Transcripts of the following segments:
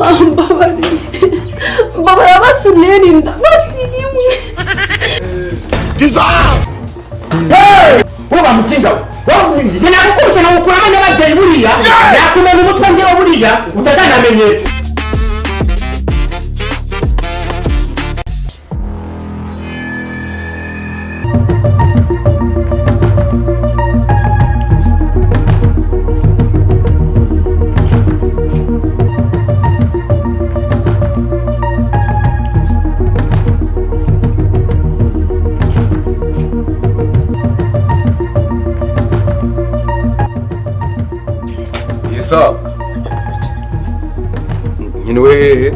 Wambabariye, mbabara basunera inda basi rimwe. Wowe bamutinga, wowe nagukubita nagukuramo nyababyeyi. Buriya nakumena umutwe njyewe, buriya utazanamenyera. Yesa, nyine hehe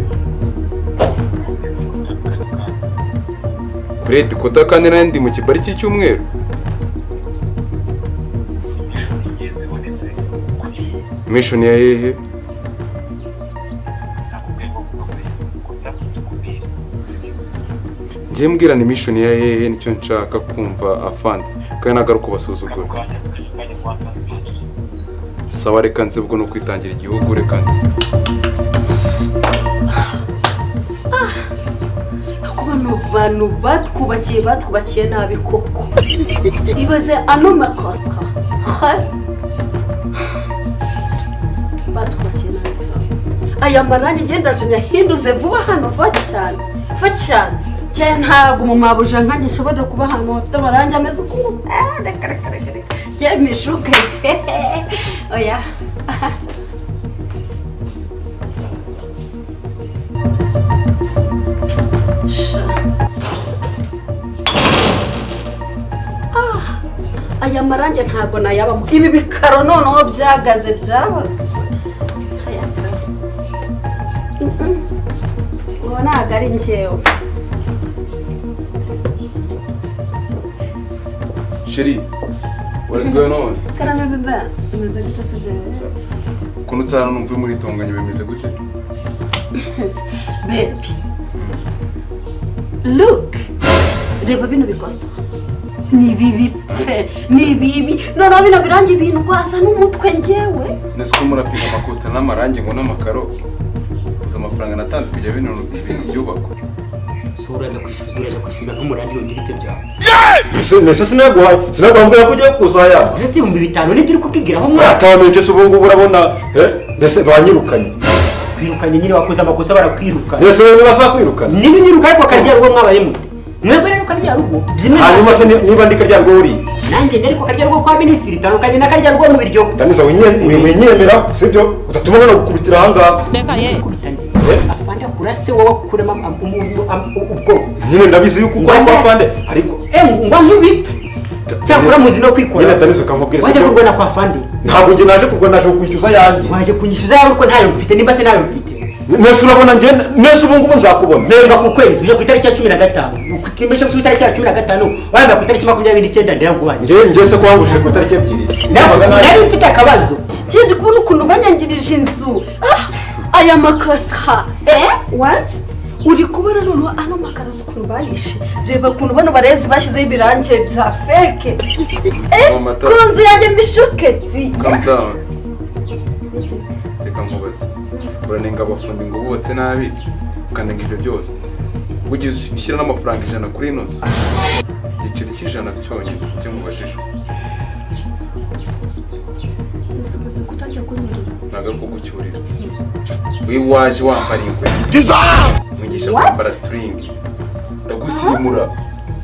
kuri headquarter? Kandi nari ndi mu kibari cy'icyumweru. Mission ya hehe? Ngiye mbwira ni mission ya hehe, nicyo nshaka kumva, afande, kandi ntabwo ari ukubasuzugura. Sawa, reka nze. Ubwo ni ukwitangira igihugu, reka nze. Ako bano bantu batwubakiye nabi koko. Ibaze ano makosita batwubakiye nabi. Aya marangi ngenda nyahinduze vuba hano, vuba cyane, vuba cyane cyane. Ntabwo mu mabuja nkanjye nshobora kuba ahantu hafite amarangi ameze ukuntu. Reka, reka, reka, reka, njye mishuke, oya. Sha. Aya marangi ntabwo nayabamo. Ibi bikaro noneho byagaze, byabaze. Aya karo. Ubu ntabwo ari njyewe. Chérie, what is going on? Karame bébé, umeze gute se bébé? Ukuntu nsa hano numva uri muri tonganya, bimeze gute? Baby, look, reba bino bikosta ni bibi pe, ni bibi. Noneho bino birangi bindwaza n'umutwe njyewe. Nese ko murapima amakosita n'amarangi ngo n'amakaro? Uzi amafaranga natanze kugira bino bintu byubakwa? So uraza kwishyuza nk'umurangi wundi, bite byawe? Mbese sinaguhaye mbwira ko ugiye kuzaya. Ese 5000 nibyo uri kukigiraho, mwana? Atanu ndetse ubu ngubu urabona, mbese banyirukanye. Kwirukanye nyine, wakoze amakosa barakwiruka. Mbese wowe ntibazakwirukana? Niba unyiruka, ariko karya rugo mwabaye mute mwebwe rero? Karya rugo byimwe. Hanyuma se niba ndi karya rugo, uri iki? Nanjye ndari ko karya rugo kwa minisitiri itandukanye na karya rugo mu biryo. Danisa, winyemera sibyo? Udatuma nanagukubitira ahangaha. Kubita nde? Afande akurase wowe, akuremo ubwoba. Nyine ndabizi yuko ukora kwa afande, ariko Eh, ngo nkubite cyakora muzi no kwikora. Nyine Danisa, ukamubwira Wajya sibyo? kurwana kwa afande? Ntabwo njye naje kurwana, naje kukwishyuza yanjye. Waje kunyishyuza yawe, ariko ntayo mfite. Nimba se ntayo mfite? Mbese urabona njye, mbese ubu ngubu nzakubona? Mpembwa ku kwezi. Uje ku itariki ya 15, ku itariki ya 15 wahembwa, ku itariki 29 ndayaguhaye. Njye se ko wangujije ku itariki 2? Nari mfite akabazo. Kindi kubona ukuntu banyangirije inzu. Aya makosita, what, uri kubona noneho ano makaro uzi ukuntu bayishe? Reba ukuntu bano barezi bashyizeho ibirangi bya fake Mama. ku nzu yanjye mishuketi. Calm down. Reka nkubaze, uranenga abafundi ngo bubatse nabi, ukanenga ibyo byose, wigeze ushyira n'amafaranga 100 kuri ino nzu? Igiceri cy'ijana cyonyine icyo mubajije. Ntabwo ari kugucyurira. Wowe waje wambara ingwe, mwigisha What? kwambara string, ndagusirimura,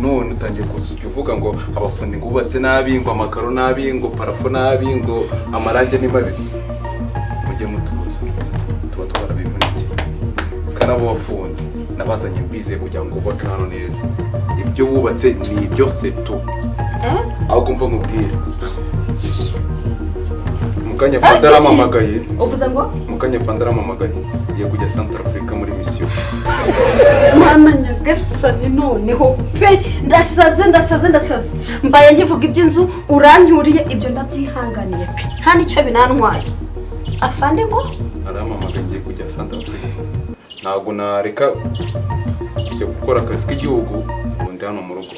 none utangiye kuza ujya uvuga ngo abafundi ngo bubatse nabi, ngo amakaro nabi, ngo plafond nabi, ngo amarangi ni mabi. Mujye mutuza, tuba twarabivunikiye. Kandi abo bafundi nabazanye mbizeye kugira ngo bubake hano neza. Ibyo bubatse ni ibyo se tu. Ahubwo mva nkubwire, mu kanya fanda arampamagaye. Uvuze ngo? Mu kanya fanda arampamagaye, ngiye kujya Central Africa muri mission. Mana nyagasani, noneho pe ndasaze, ndasaze, ndasaze! Mbaye nkivuga iby'inzu uranyuriye. Ibyo ndabyihanganiye pe, nta n'icyo binantwaye. Afande ngo? Arampamagaye, ngiye kujya Central Africa. Ntabwo nareka kujya gukora akazi k'igihugu ngo ndi hano mu rugo.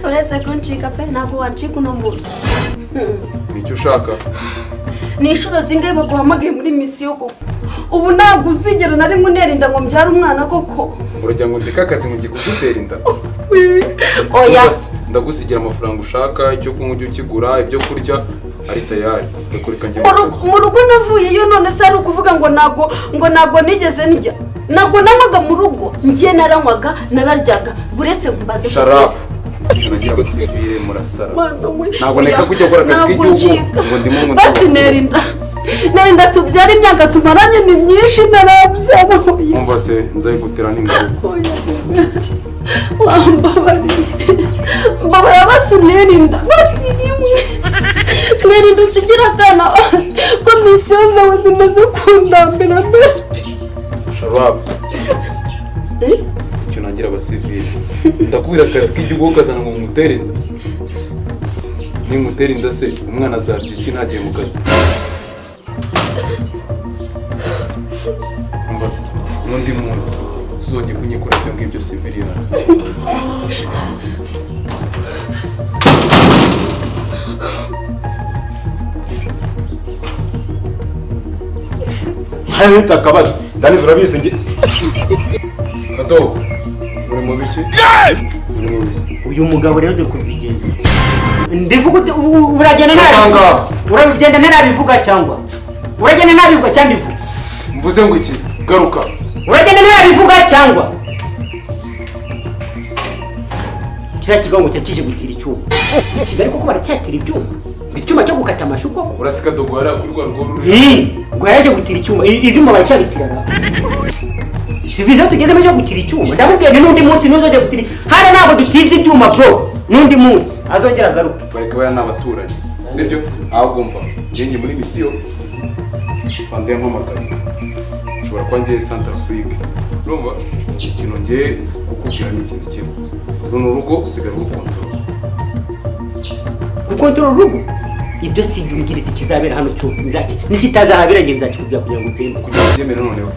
Uretse kuncika pe, ntabwo wancika uno munsi. Nicyo ushaka? Ni inshuro zingahe baguhamagaye muri misiyo koko? Ubu ntabwo uzigera na rimwe untera inda ngo mbyare umwana koko? Uragira ngo ndeke akazi ngo njye kugutera inda? Oya. Rwose ndagusigira amafaranga ushaka, icyo kunywa ujye ukigura, ibyo kurya ari tayari, ndakureka njye mu kazi. Mu rugo navuyeyo, none se ari ukuvuga ngo ntabwo nigeze njya, ntabwo nanywaga mu rugo? Njye naranywaga, nararyaga. Buretse mbaze. Sharapu, uragira abasivile murasara. Mwana we, Ntabwo oya, neka kujya gukora akazi ntabwo k'igihugu ncika. ngo ndimo ngo Basi nera inda, nera inda tubyara. Imyaka tumaranye ni myinshi ntarabyara. Oya. Umva se, nzayigutera n'ingaruka. Oya, wambabariye, mbabara. Basi unera inda, basi rimwe nera inda usigira akana, ko misiyo zawe zimaze kundambira mbere. Sharapu, icyo nangira abasivile, ndakubwira akazi k'igihugu ukazana ngo ngutere inda. Ningutera inda se umwana azarya iki ntagiye mu kazi? Umva se, n'undi munsi uzongeye kunyikora ibyo ngibyo, siviliyani. Hano nita akabazo, Dani, urabizi njye. Kadogo, uri mu biki? Uri mu biki? Uyu mugabo rero, dore ukuntu bigenza. Mbivuga ute? Uragenda Muganga. ntabivuga? Uragenda ntarabivuga cyangwa uragenda ntabivuga cyangwa mbivuga? Mvuze ngo iki? Garuka. Uragenda ntarabivuga cyangwa? Kiriya kigongo cyakije gutira icyuma i Kigali koko? Baracyatira ibyuma, icyuma cyo gukata amashu koko? Uraseka dogo hariya kuri rwa rugo ruri. Ii, ngo yaje gutira icyuma. Ibyuma baracyabitira. Sivizo tugezemo cyo gutira icyuma. Ndamubwiye nti n'undi munsi ntuzongere gutira hano, ntabwo dutiza ibyuma bro. N'undi munsi azongera agaruke. Bareka, baya ni abaturanyi, sibyo? Ahubwo mva, njye muri misiyo, fande yampamagaye, nshobora kuba ngiye Centrafrique. Urumva, ikintu ngiye kukubwira ni ikintu kimwe: runo rugo usigara urukontorora. Gukontorora urugo, ibyo si ibyo umbwiriza. Ikizabera hano cyose nzaki, n'ikitazahabera njye nzakikubwira kugira ngo utembe. Kugira ngo ubyemere noneho,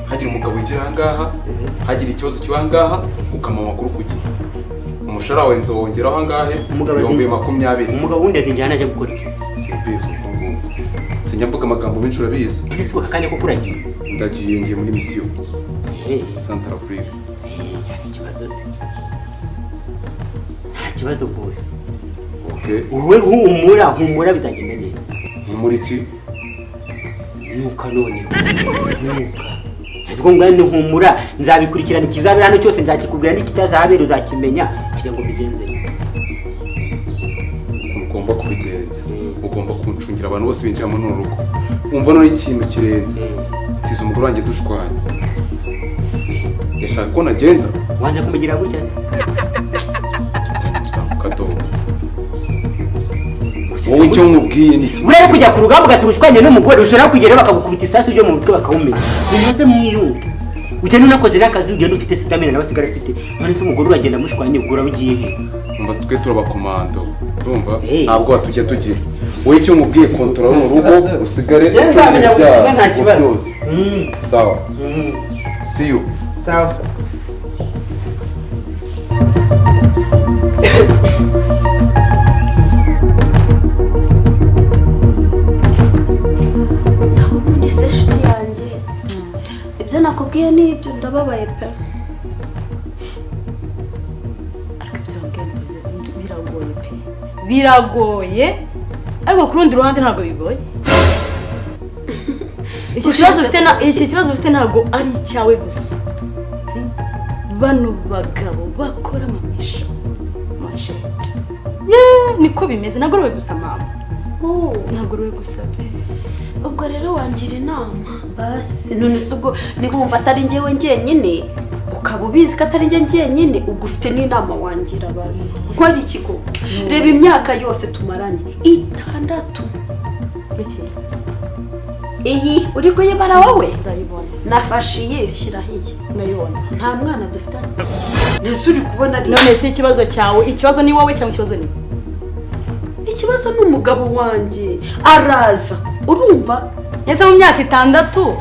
hagira umugabo winjira aha ngaha, hagira ikibazo kiba aha ngaha, ukamuha amakuru ku gihe. Umushahara wawe nzawongeraho angahe? Umugabo 20,000. Umugabo wundi azinjira hano aje gukora iki? Simbizi ubwo ngubwo, sinjya mvuga amagambo menshi, urabizi. None se kandi koko uragiye? Ndagiye, ngiye muri misiyo Eh, Centrafrique. Hari ikibazo se? Nta kibazo rwose. Okay. Wowe humura, humura, bizagenda neza. Muri iki? Nuka noneho nuka ese ngo ni humura, nzabikurikirana. Ikizabera hano cyose nzakikubwira, n'ikitazahabera uzakimenya. Kugira ngo mbigenze? Ukuntu ugomba kubigenza, ugomba kuncungira abantu bose binjira muri uru rugo. Wumva none ikintu kirenze, nsize umugore wanjye dushwanye, yashaka ko nagenda. Wanze kumugira gutya se? Kadogo, wowe icyo nkubwiye ni iki? Buriya kujya ku rugamba ugasiga ushwanye n'umugore, ushobora kugerayo bakagukubita isasu ryo mu mutwe bakawumena. Nimuze mwiyunge, ugenda unakoze n'akazi, ugenda ufite stamina nawe asigara afite. None se umugore uragenda mushwanye, ubwo uraba ugiye he? Umva, twe turabakomando, urumva? Hey. Ntabwo watujya tugira. Wowe icyo nkubwiye, kontorora mu rugo, usigare Njye nzamenya ucunga gusiga, nta kibazo. byose. Sawa, see you. Sawa. Naho ubundi se inshuti yanjye, ibyo nakubwiye ni ibyo, ndababaye pe. Ariko ibyo wambwiye biragoye pe, biragoye, ariko ku rundi ruhande ntabwo bigoye. Iki kibazo ufite ntabwo ari icyawe gusa. Bano bagabo bakora amamisha manshete ye, niko bimeze. Ntabwo ari wowe gusa mama, ntabwo ari wowe gusa pe. Ubwo rero wangira inama basi. None se ubwo niba wumva atari njyewe njyenyine, ukaba ubizi ko atari njye njyenyine, ubwo ufite n'inama wangira basi? Nkora iki koko? Reba imyaka yose tumaranye, 6. Biki? Iyi uri kuyibara wowe? Ndayibona. Nafashe iyi, shyiraho iyi. Ndayibona. Nta mwana dufitanye. Mbese uri kubona ari None se ikibazo cyawe, ikibazo ni wowe cyangwa ikibazo ni Ikibazo ni umugabo wanjye, araza, urumva? Ese mu myaka 6,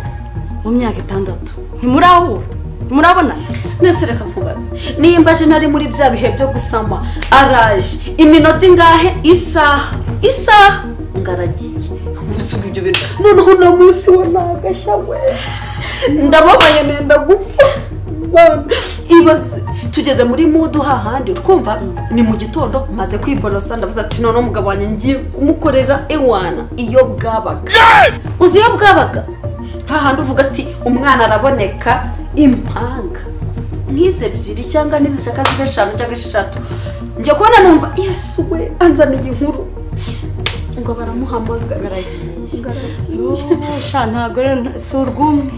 mu myaka 6 ntimurahura, ntimurabonana? Nese reka nkubaze, nimba aje nari muri bya bihe byo gusama, araje iminota ingahe, isaha, isaha ngaragiye, ubu ibyo ibyo bintu. Noneho uno munsi wo nagashya we, ndababaye nenda gupfa. Bana, ibaze tugeze muri mood hahandi twumva ni mu gitondo, maze kwiborosa, ndavuze ati noneho umugabo wanjye ngiye kumukorera ewana iyo bwabaga. Uzi iyo bwabaga hahandi uvuga ati umwana araboneka impanga nk'izi ebyiri cyangwa n'izishaka zibe 5 cyangwa 6. Njya kubona numva Yesu we anzaniye inkuru ngo baramuhamagara. Baragiye. Ngaragiye. Yo, sha ntabwo rero si urw'umwe,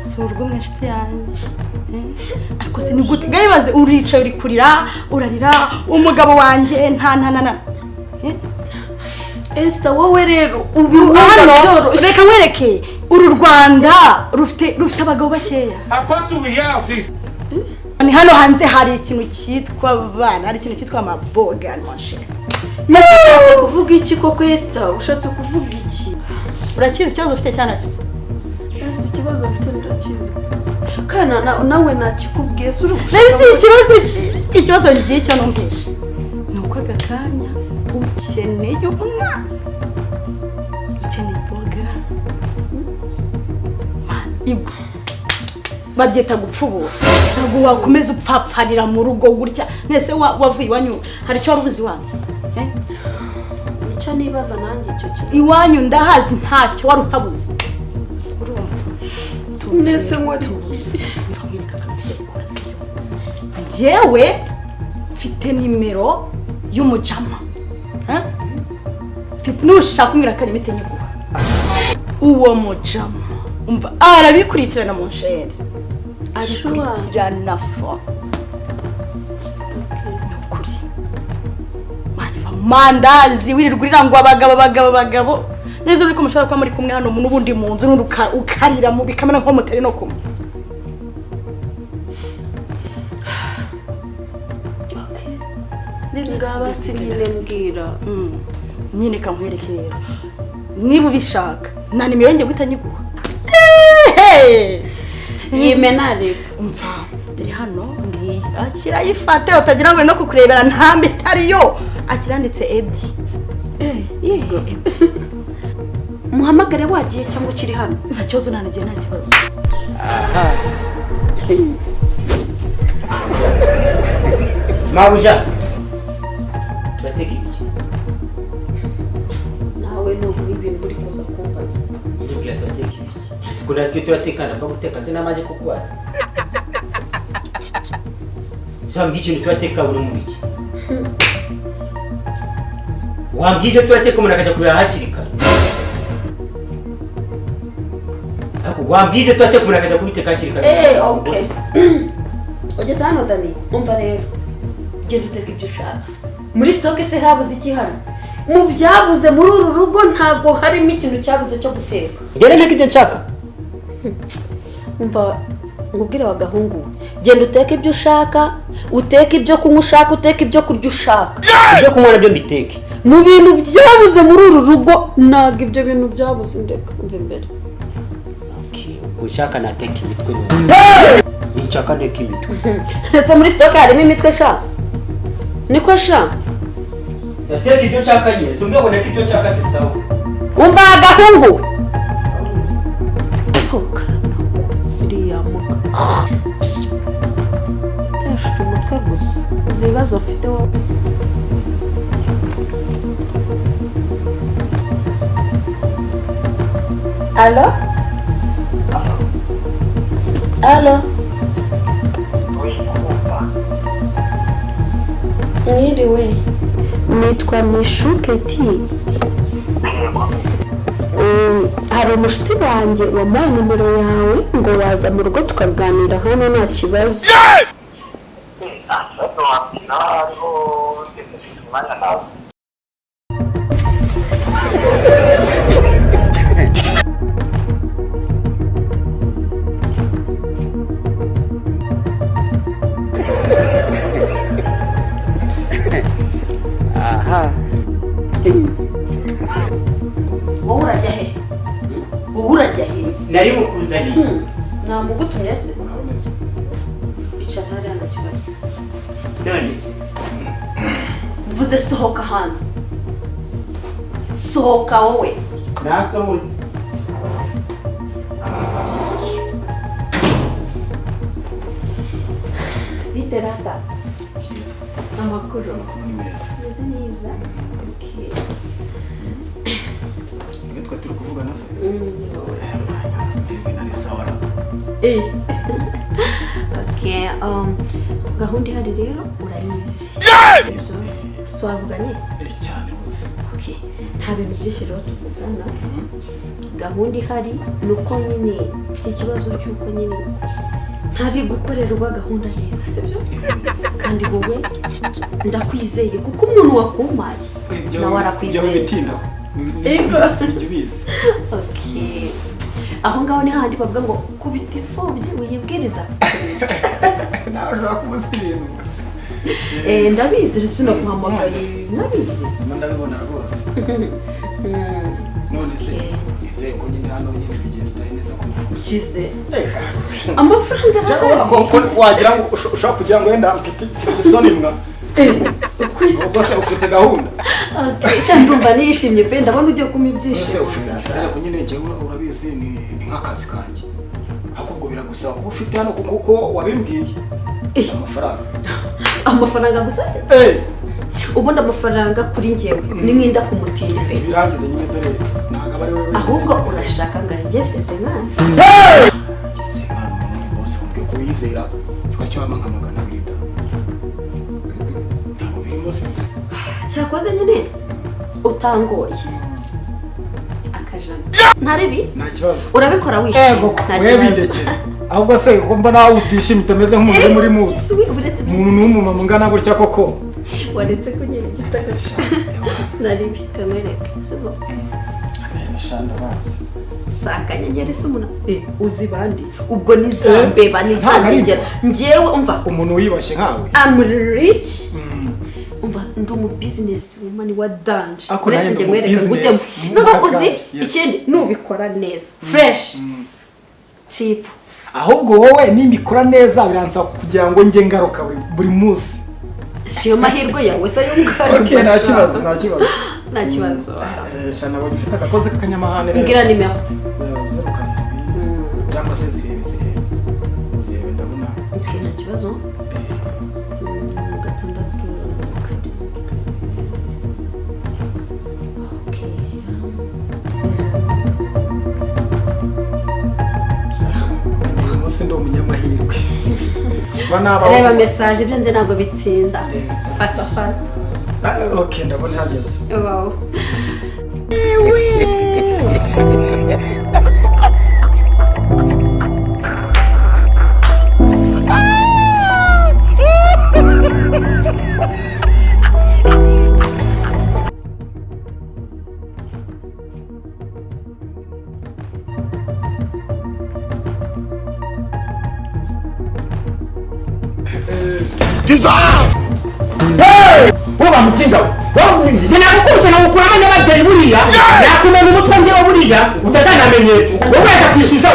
si urw'umwe inshuti yanjye. Ariko se ni gute gayibaze uricaye uri kurira urarira umugabo wanjye nta nta nta nta. Esther, wowe rero ubibona Hano byoroshye. reka nkwereke, uru Rwanda rufite abagabo bakeya. Ni hano hanze hari ikintu cyitwa bana, hari ikintu cyitwa amaboga mon cher. Mbese ushatse kuvuga iki koko Esther? Ushatse kuvuga iki? Urakizi ikibazo ufite cyane nakibuze. Esther, ikibazo mfite ndakizi. Kana nawe nakikubwiye se uri gushaka. Nari ikibazo ikibazo ngiye cyo numvishe. Ni uko aka kanya ukeneye umwana. Ukeneye boga. Igwa. Babyita gupfubura. Ntabwo wakomeza upfapfarira mu rugo gutya. Nese wavuye iwanyu hari icyo wari ubuze iwanyu? Icyo nibaza nanjye icyo kintu. Iwanyu ndahazi ntacyo wari uhabuze. Urumva? Tuzi. Nese nkora iki? Mva nkwereka akantu tujya gukora, sibyo? Njyewe mfite nimero y'umujama. Nushaka umbwira ko ari nyiguha. Uwo mujama umva arabikurikirana mu nsheri. Abikurikirana fo. Ni ukuri. Maniva mandazi wirirwa urira ngo abagabo abagabo abagabo. Neza uri ko mushobora kuba muri kumwe hano n'ubundi mu nzu n'undi ukarira mu bikamera nko mutari no kumwe. Ngaba sinyine mbwira. Nyine kankwereke rero. Niba ubishaka na nimero ngiye guhita nyiguha. Yimenare. Umva dore hano ngiyi akira yifate utagira ngo no kukurebera ntambe itariyo. Akiranditse Edi. Yego. Muhamagare wagiye cyangwa ukiri hano? Nta kibazo, nanagiye nta kibazo. Aha. Mabuja. Turateka ibiki? Nawe nuko ibintu uri kuza kumbaza. Ndibwira turateka ibiki? Siko natwe turateka ndapfa guteka sinamaje kukubaza. Sambwi ikintu turateka buri mu biki? Wambwiye ibyo turateka umuntu akajya kubira hakiri kare. Ariko wambwiye ibyo turateka umuntu akajya kubiteka hakiri kare. Okay. Ugeze hano Dani, umva rero. Genda uteka ibyo ushaka. Muri stock se habuze iki hano? Mu byabuze muri uru rugo ntabwo harimo ikintu cyabuze cyo guteka. Ngende nteka ibyo nshaka. Umva ngubwire wa gahungu, genda uteke ibyo ushaka, uteke ibyo kunywa ushaka, uteke ibyo kurya ushaka. Ibyo kunywa nabyo mbiteke. Mu bintu byabuze muri uru rugo ntabwo ibyo bintu byabuze, ndeka umve imbere. Okay, ubwo ushaka nateka imitwe none. Ninshaka nteka imitwe. Ese muri stock harimo imitwe sha? Niko sha? Nateka ibyo nshaka nyine, si ubwo nteka ibyo nshaka si sawa. Umva gahungu. Uriya muka. Tesha umutwe gusa. Uzi ibibazo mfite wowe. Allo? Allo? Mwiriwe. Nitwa Mishuketi. Hari umushuti wanjye wampaye nimero yawe ngo waza mu rugo tukaganira hano nta kibazo. Aha. Wowe urajya he? Wowe urajya he? Nari mukuzaniye. Namugutumye se? Icara hariya nta kibazo. None se Mvuze sohoka hanze. Sohoka wowe. Nasohotse. Biterata. Cyiza. Amakuru. Amakuru ni meza. Meze neza. Okay. Iyo twari turi kuvugana se? Ndebe nari sawa ra. Okay, gahunda ihari rero urayizi. Sibyo? Twavuganye? Cyane rwose. Okay. Nta bintu byinshi rero tuvugana. Gahunda ihari ni uko nyine mfite ikibazo cy'uko nyine ntari gukorerwa gahunda neza, sibyo? Kandi wowe ndakwizeye kuko umuntu wakumaye nawe arakwizeye. Bitindaho. Ego. Ibyo ubizi. Okay. Aho ngaho ni hahandi bavuga ngo kubita imfubyi uyibwiriza. Nawe ushobora kubuza ibintu. Ndabizi rero sinaguhamagaye, ndabizi. Ndabibona rwose. None se nizeye ko nyine hano nyine bigiye sitari neza ko Kize. Amafaranga arahari. Wagira ngo ushobora kugira ngo wenda mfite isoni mwa. Ubwo se ufite gahunda? Okay, sha ndumva nishimye pe, ndabona ugiye kumpa ibyishimo. Ese ko nyine njyewe urabizi ni nk'akazi kanjye. Ahubwo biragusaba kuba ufite hano kuko wabimbwiye. Amafaranga. Amafaranga gusa se? Ubundi amafaranga kuri njyewe ni nk'inda ku mutindi pe. Birangize nyine dore ntabwo aba ari wowe. Ahubwo urashaka ngo njye mfite senkani. Senkani umuntu bose ubwe kuwizera tukacyo wampa nka 200 da. Ntabwo birimo se. Cyakoze nyine utangoye. Akajana. Ntaribi? Nta kibazo. Urabikora wishimye. Nta kibazo. Ahubwo se ugomba nawe utishimye utameze nk'umuntu uri muri muzi. Umuntu n'umumama ungana gutya koko. Waretse kunyera igitaka. Naribi kamwereke. Sibyo? Shanda bazi. Saka nyenyeri se umuntu uzi bandi ubwo nizambeba nizangegera njyewe umva umuntu wiyubashye nkawe. I'm rich. Umva ndi umu business woman wa danje. Uretse njye nkwereke ngujyemo. None uzi ikindi nubikora neza fresh tip. Ahubwo wowe nimbikora neza biransaba kugira ngo njye ngaruka buri munsi. Siyo mahirwe yawe se yungaye. Okay, nta kibazo, nta kibazo. Nta kibazo. Shana nabonye ufite agakoze k'akanyamahane rero. Ngira nimero. 07 cyangwa se zirebe zirebe. Zirebe ndabona. Okay, nta kibazo. 6 Okay. Uyu munsi ndi umunyamahirwe. Reba message ibyo nje ntabwo bitinda. Fasta fasta. Okay, ndabona ihageze. Wow. Hey! Uba mutinga. Ninakukubita nagukuramo n'ababyeyi buriya nakumena umutwe njyewe buriya utazanamenye wowe uraza kwishyuza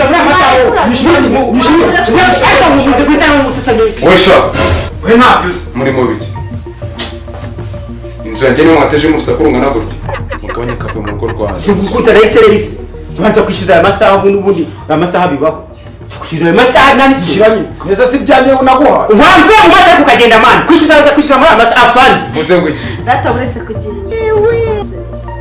muri amasaha ariko nkubuze ku isaha nk'umusesanye. Wowe sha we ntabyo uzi muri mu biki? Inzu yanjye niyo mwateje urusaku rungana gutya mugabanye kave mu rugo rwanjye. Sigukuta rese tubanza kwishyuza aya masaha n'ubundi aya masaha bibaho. Kwishyuza aya masaha nani shyiranye neza si ibyanjye naguhaye. Wanze umaze kukagenda man kwishyuza muri amasaha afandi. Mvuze ngo iki? Data uretse kugenda.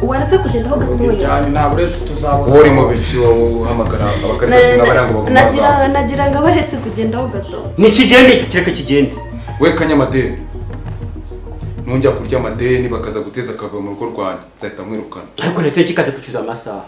Waretse kugenda aho gatoya. Ibyanjye ntabwo uretse tuzabona. Wowe uri mu biki wowe uhamagara abakarita n'abaranga bagomba. Nagira ngo abaretse kugenda aho gato. Ni kigende kireke kigende. We kanyamadeni. Nunjya kurya amadeni bakaza guteza akavuyo mu rugo rwanjye nzahita mwirukana. Ariko natwe kikaze kwishyuza amasaha.